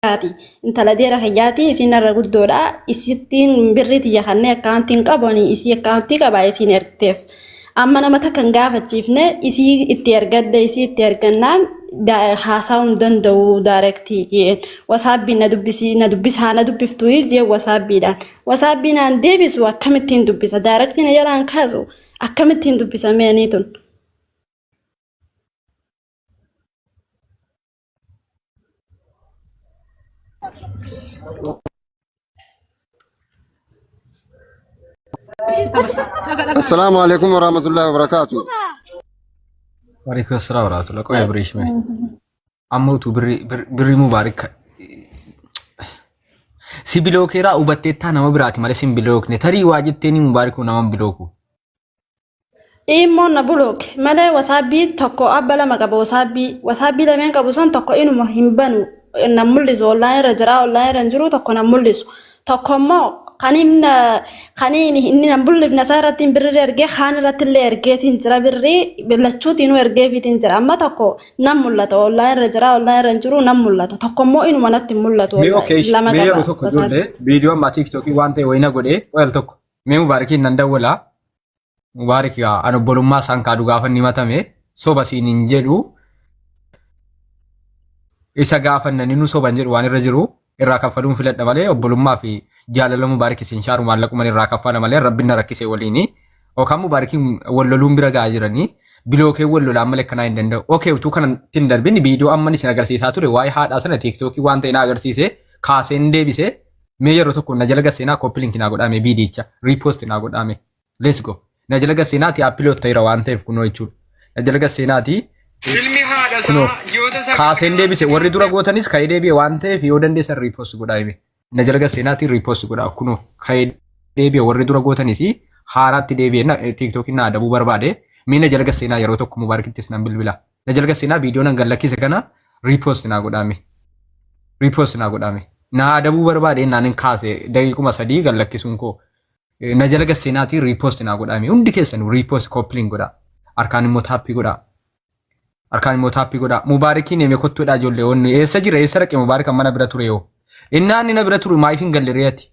Intala deera kiyyaati, isiin irra guddoodha. Isittiin birrii tiyya kannee akkaawuntiin qabu, ani isii akkaawuntii qaba, isiin ergiteef. Amma nama takka hin gaafachiifne, isii itti ergadde. Isii itti ergannaan haasa'uu hin danda'u, direct jeen. WhatsAppiin na dubbisii, na dubbisaa, na dubbiftuu jeen. WhatsAppiidhaan WhatsAppii naan deebisu. Akkamittiin dubbisa? Direct na jalaan kaasu. Akkamittiin dubbisa meanii tun? Assalaamu alaikum warahmatullahi wabarakatuh. Waalaikum assalam warahmatullahi. Qoya biriish mee. Amma utuu birrii birrii mubaarik si bilookeeraa hubatteettaa nama biraati malee sin bilookne, tarii waa jetteeni mubaarik nama hin bilooku. Immoo na block malee WhatsAppii tokko abba lama qaba. WhatsAppii lameen qabu san tokko inuma hin banu, nan mul'isu. Online irra jira, online irra hin jiru, tokko nan mul'isu. Tokko immoo kan inni kan inni nan mul'ifne isaa irratti birrii ergee, kaan irratti illee ergeetiin jira. Birrii lachuutiinuu ergeefiitiin jira. Amma tokko nan mul'ata, online irra jira, online irra hin jiru nan mul'ata. Tokko immoo inuma natti hin mul'atu. Mee okay. Lama Mee yeroo qaba tokko WhatsAppii. ijoollee viidiyoo ammaa TikTokii waan ta'e wayina godhee qoyal tokko mee mubaarikiin nan dawwalaa. Mubaarik yaa an obbolummaa isaan kaadu gaafa inni matame soba siin hin jedhu, isa gaafanna inni soban jedhu waan irra jiru irraa kaffaluun filadha malee, obbolummaa fi jaalala Mubaarik isin shaaru maallaquman irraa kaffala malee rabbiin na rakkisee waliini. Yookaan Mubaarikiin wal loluun bira gahaa jiranii bilookee wal lolaan malee akkanaa hin danda'u. Okay, utuu kana hin darbin viidiyoo amman isin agarsiisaa ture waa'ee haadhaa sana TikTokii waan ta'e na agarsiise kaaseen deebise. Mee yeroo tokko na jala gasseenaa, copy link naa godhaame, viidiyicha repost naa godhaame. Let's go. Na jala gasseenaati, upload ta'eera waan ta'eef kunoo jechuudha. Na jala gasseenaati. Ilmi haadha Kunoo isaa yoota 9 kaaseen deebise, warri dura gootanis ka'ee deebi'e waan ta'eef yoo dandeessan repost godhaa hime. Na jala gasseenaati, repost godhaa, kunoo ka'ee deebi'e. Warri dura gootanis haaraatti deebi'e na TikTokiin na adabuu barbaade. Mee na jala gasseenaa yeroo tokko, Mubaarikittis nan bilbila. Na jala gasseenaa, viidiyoo nan gallakkise kana repost naa godhaame. Repost naa godhaame. Na adabuu barbaade naan hin kaase daqiiquma 3 gallakkisuun koo. Na jala gasseenaatii repost naa godhaame, hundi keessan repost, copy link godhaa. Harkaan immoo tap godhaa. Harkaan immoo tap godhaa. Mubaarikiin eeme kottuudha ijoollee, onni eessa jira, eessa dhaqe Mubaarik mana bira ture yoo. Innaan inni na bira ture maayif hin galle re'ati?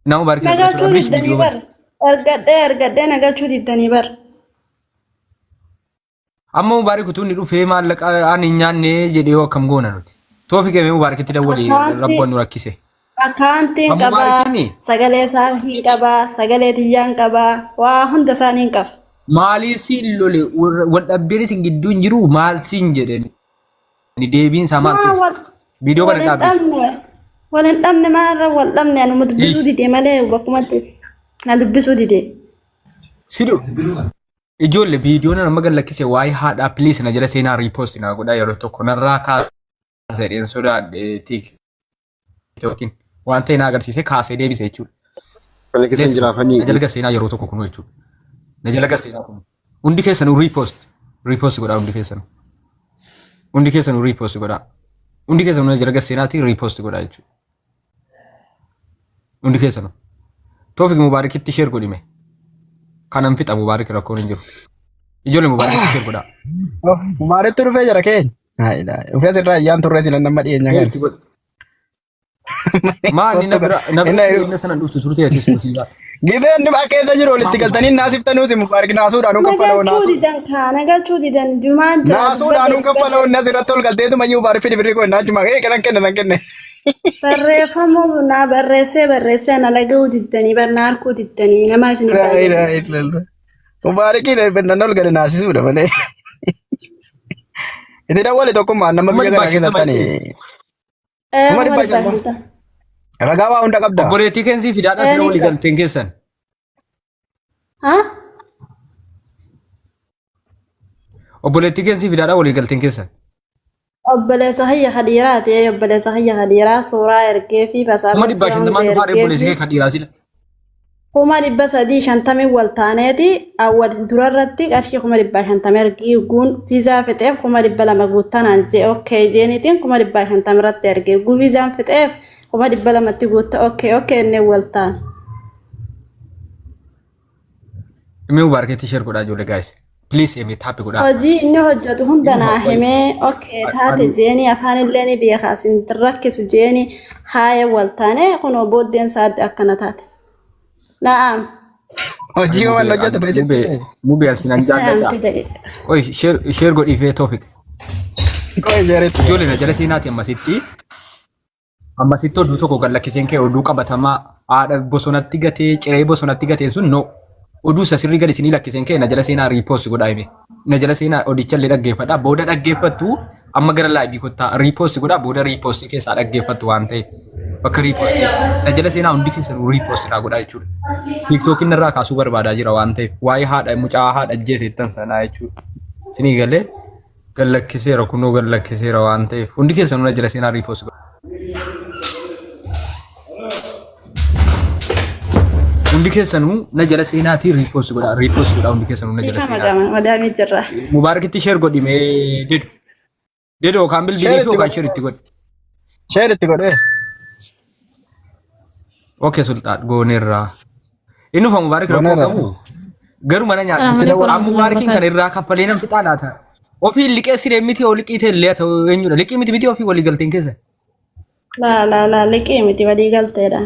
Na Mubaarik na bira ture Nagalchuu abrish diddanii viidiyoo bar. bane. Ergadhee ergadhee nagalchuu diddanii bar. Amma Mubaarik utuu inni dhufee maallaqa ani hin nyaanne jedhee yoo akkam goona nuti? Toofi qeemee Mubaarikitti dawwali. Akkaawuntii Rabboon nu rakkise. Akkaawuntiin Kan qabaa, Mubaarikiin sagalee isaa hin qabaa, sagalee tiyyaa hin qabaa, waa hunda isaanii hin qaba. Maalii siin lole? Wal dhabdeen isin gidduu hin jiru, maal siin jedhe? Deebiin isaa maal Maa ture? wal Viidiyoo wal kana hin dhaabbisi. dhabne, wal hin dhabne, maalirra wal dhabne? Anuma dubbisuu Ish. dide malee bakkumatti na dubbisuu dide. Sidu ijoollee, viidiyoon nama gad lakkise waa'ee haadhaa, please na jala seenaa, repost naa godhaa yeroo tokko. Narraa kaasee jedheen sodaadhe, TikTokiin waan ta'e na agarsiise kaasee deebise jechuudha. Kana keessa hin Let's go. jiraafanii. Na jala seenaa yeroo tokko kunoo jechuudha. Na jala seenaa kun. Hundi keessanuu repost repost godhaa hundi keessanuu. Hundi keessanuu repost godhaa. Hundi keessanuu na jala seenaatii repost godhaa jechuudha. Hundi keessanuu. Toofik Mubaarikitti share godhime. Kanan fixa Mubaarik, rakkoon hin jiru. Ijoollee, Mubaarikitti share godhaa. Mubaaritti dhufee jira keenya. Dhufee asirraa iyyaan turre sila nama dhiyeenya kana. Itti godhi. Maal inni na bira inni sana dhuftu turte atis musiibaa. Gibee inni bakka keessa jiru walitti galtanii naasiftanuusi Mubaarik naasuudhaan kaffaloo Nagalchuu naasu. didan kaa, nagalchuu didan jumaan jira. Naasuudhaan Dubbadhe kaffaloo dubbadhe. nas irratti ol galteetu mayyuu Mubaarik fidi birrii koo naachuma ee kanan kenne nan kenne. Barreeffama naa barreessee barreessee na dhaga'uu diddanii bar, na harkuu diddanii nama isin Laa ilaaha illallah. Mubaarikiin nan ol gale naasisuudha malee. Itti dawwali tokkummaan nama Kuma biyya dhibbaa kana shantama keessatti jettee. 550,000. Ragaa waa hunda qabda. Obboleettii keensii fidaadhaa sila Ni walii qaba. galteen keessan. Ha? Obboleettii keensii fidaadhaa walii galteen keessan. Obboleessa kiyya kadhiiraati. Obboleessa kiyya kadhiiraa suuraa ergee fi Kuma dhibbaa pasaaportii hunda shantamaan dhufaa ergee obboleessi fi kee kan dhiiraa sila. 350,000 wal taaneeti. Awwal durarratti qarshii 500,000 ergii guun viizaa fixeef 200,000 guuttanaan jee, okay jeeniitiin 500,000 irratti ergee guu viizaan fixeef 200,000tti guutta, okay okay innee wal taane. Mee Mubaarakeetti share godhaa ijoollee, guys. Please eme tap godhaa. Hojii inni hojjetu hunda Inni naa qoy. himee okay taate jeeni afaan illee ni beeka sin rakkisu jeeni haaya wal taane kunoo booddeen isaa akkana taate. Na'am. Hojii waan hojjetu Mubee mubee asinan Na'am jaalladha. ta'e. Qoy share share godhiifee Toofik. Qoy jeeritti. Ijoollee na jala seenaati ammasitti. Ammasitti oduu tokko gad lakkiseen ka'e oduu qabatamaa haadha bosonatti gatee ciree bosonatti gatee sun no. Oduu isa sirrii gad isinii lakkiseen ka'e na jala seenaa repost godhaa hime. Na jala seenaa odicha illee dhaggeeffadhaa. Booda dhaggeeffattu amma gara live kottaa repost godhaa booda repost keessaa dhaggeeffattu waan ta'eef. Bakka repost na jala seenaa hundi keessanuu repost naa godhaa jechuudha. TikTokiin irraa kaasuu barbaadaa jira waan ta'eef waa'ee haadha mucaa haadha ajjeesettan sanaa jechuudha. Isinii galee gad lakkiseera kunoo gad lakkiseera waan ta'eef hundi keessanuu na jala seenaa repost godhaa. Hundi keessanuu na jala seenaatii repost godhaa repost godhaa hundi keessanuu na jala Dhiifama seenaatii. gama madaamii jirra. Mubaarakitti share godhi mee dedu. Dedu yookaan bilbilii Share fi itti yookaan godhe. share itti godhi. Share itti godhee. Okay Sultaan gooneerraa. Inni ufa Mubaarak rakkoo Gooneerra. qabu. Garuu mana nyaata. Salaamu alaikum Amma Mubaarakiin warahmatullahi kan irraa kaffalee nam fixaa laata. Ofii liqee siree miti yoo liqii ta'e illee ta'u eenyudha. Liqii miti miti ofii walii galteen keessa. Laa laa laa liqii miti walii galteedha.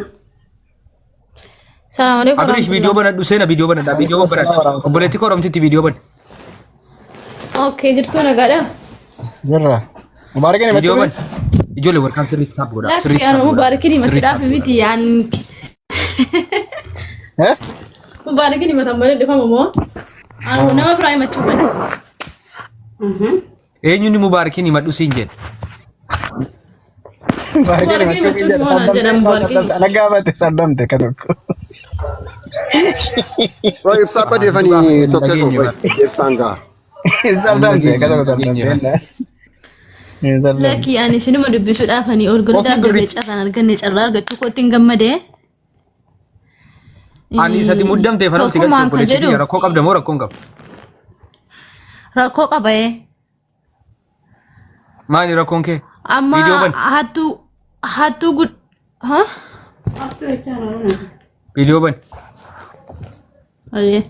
Salaamu alaikum Abirish viidiyoo banadhu seena viidiyoo banadha viidiyoo Waalaikum banadha. warahmatullahi. Obboleetti koo Oromtitti viidiyoo bani. Okay, jirtuu nagaadha. Jirra. Mubaarakiin Viidiyoo himachuu bani. Ijoollee warqaan sirriitti taap godhaa. Lakki Sirriitti anu taap godhaa. mubaarakiin Sirriitti himachuudhaaf taap miti yaan Eh? mubaarakiin himatan malee dhufama moo? Anu nama biraa himachuu bada. Eenyuun Mubaarakiin himadhu siin jedhe. Mubaarakiin Mubaarakiin himachuu himachuu jedhe moo naan jedhan sardamte. mubaarakiin. Ana gaafate sardamte ka tokko. Roy ibsaa badeefanii tokko Dhageenye tokko ibsaan ga'a. Sardamte ka tokko sardamte. Sardamte. Lakki ani isinuma dubbisuudhaaf ani ol Ofii godhuudhaaf birri darbee carraan arganne carraa argachuu kootti hin gammadee. Ani isatti muddamtee fanamti galchuu Tokkummaan kan obboleetti jedhu kiyya rakkoo qabda moo rakkoo hin qabdu? rakkoo qaba ee. Maali rakkoon kee? Amma Viidiyoo bani. hattuu hattuu gud ha? Viidiyoo bani. Hayyee.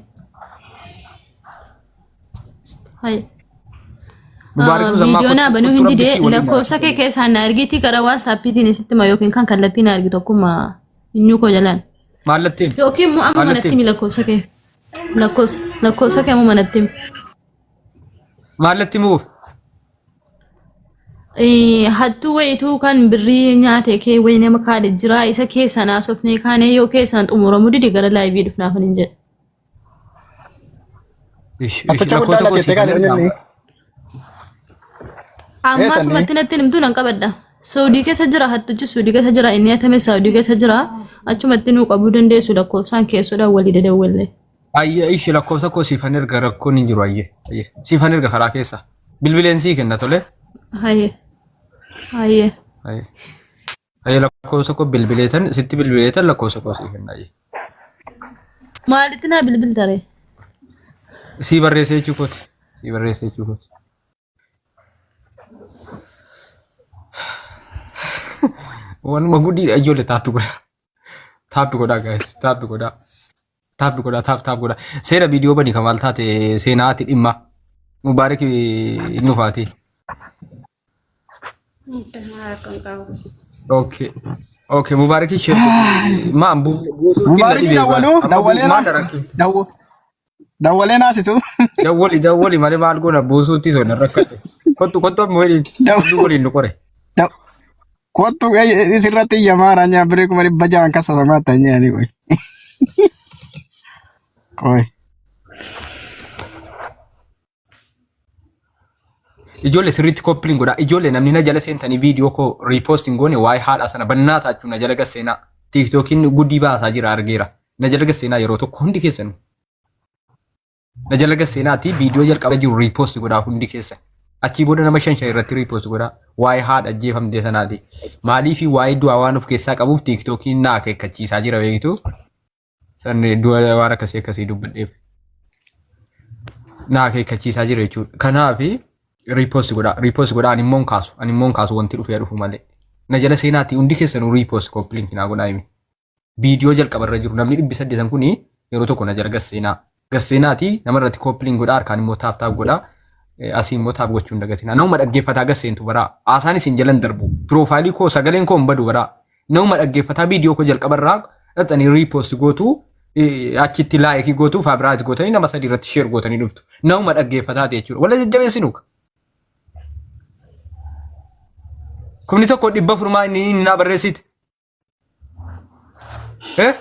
Hayyee. Mubaarakiin zammaa Viidiyoo naa banuu kottu hin rabbi didee sii waliin lakkoofsa kee keessaan na argitii karaa WhatsAppiitiin isitti hima yookiin kan kallattii na argi tokkummaa inyuu koo jalaan. Maallattiin? Yookiin immoo amma manatti Maallattiin? himi lakkoofsa kee. Lakkoofsa lakkoofsa kee amma manatti himi. Maallatti muuf? Hattuu wayituu kan birrii nyaate kee wayii nama kaadhe jira isa keessaan haasofnee kaanee yoo keessaan xumuramuu dide gara live dhufnaaf hin jedhe. Ish ish Atticha guddaa lakkoofsa latettee koo siif kaadhe hin eenyuun ergaa. Ammaa Eessanni? sumatti natti himtuu nan qabadha. Saudii keessa jira hattichi Saudii keessa jira inni hatame Saudii keessa jira achumatti nuu qabuu dandeessu lakkoofsaan keessoodhaan walii dadawwalle. Ayyee ishi lakkoofsa koo siifan erga rakkoon hin jiru ayyee. Ayyee siifan erga karaa keessa. Bilbileen sii kenna tole. Hayyee. Hayyee. Ayyee. Ayyee lakkoofsa koo bilbileetan sitti bilbileetan lakkoofsa koo sii kenna ayyee. Maalitti naa bilbiltare? Sii barreessee jechuu kooti. Sii barreessee jechuu kooti. Wanuma guddiidha ijoollee tap godhaa. Tap godhaa guys tap godhaa. Tap godhaa tap tap godhaa. Seera viidiyoo bani kan maal taate seenaati dhimma. Mubaarik inni ufaati. Okay. Okay Mubaarik ishee maan buusuutti na Mubaarakiin dhibee dawwaluu amma dawwalee maal rakkifte. dawwalee naasisu. Dawwali dawwali malee maal goona buusuutti son rakkate. Kottu kottu amma waliin kottu waliin nu qore. Kottu isirratti iyyamaa raanyaa birrii 600,000 kasasamaa ta'anii qoy. Qoy. Ijoollee sirriitti copy link godhaa. Ijoollee namni na jala seentanii viidiyoo koo repost hin goone waa'ee haadha sana bannaa taachuu na jala gasseenaa. TikTokiin guddii baasaa jira argeera. Na jala gasseenaa yeroo tokko hundi keessan. Na jala gasseenaati viidiyoo jalqaba jiru repost godhaa hundi keessan. Achii booda nama shan shan irratti repost godhaa. Waa'ee haadha ajjeefamtee sanaati. Maaliif waa'ee du'aa waan of keessaa qabuuf TikTokiin na akeekkachiisaa jira beektu. San du'a waan akkasii akkasii dubbadheef. Na akeekkachiisaa jira jechuudha. Kanaaf repost godhaa. Repost godhaa ani immoo hin kaasu. Ani immoo hin kaasu wanti dhufee dhufu malee. Na jala seenaati hundi keessanuu repost copy link naa godhaa himi. Viidiyoo jalqaba irra jiru namni 800 kuni yeroo tokko na jala gas seenaa. Gasseenaati namarratti koppiliin godhaa harkaan immoo taap taap godhaa. Asii immoo taap gochuu hin dagatinaa. Nama dhaggeeffataa gasseentu baraa. Haasaan isin jalan darbu. Piroofaayilii koo sagaleen koo hin badu baraa. Nama dhaggeeffataa viidiyoo koo jalqabarraa dhaxxanii riipoost gootu achitti laayikii gootu faabiraat gootanii nama sadii irratti sheer gootanii dhuftu. Nama dhaggeeffataati jechuudha. Wala jajjabeessinu. Kumni tokko 400 maa inni inni naa barreessite. Eh?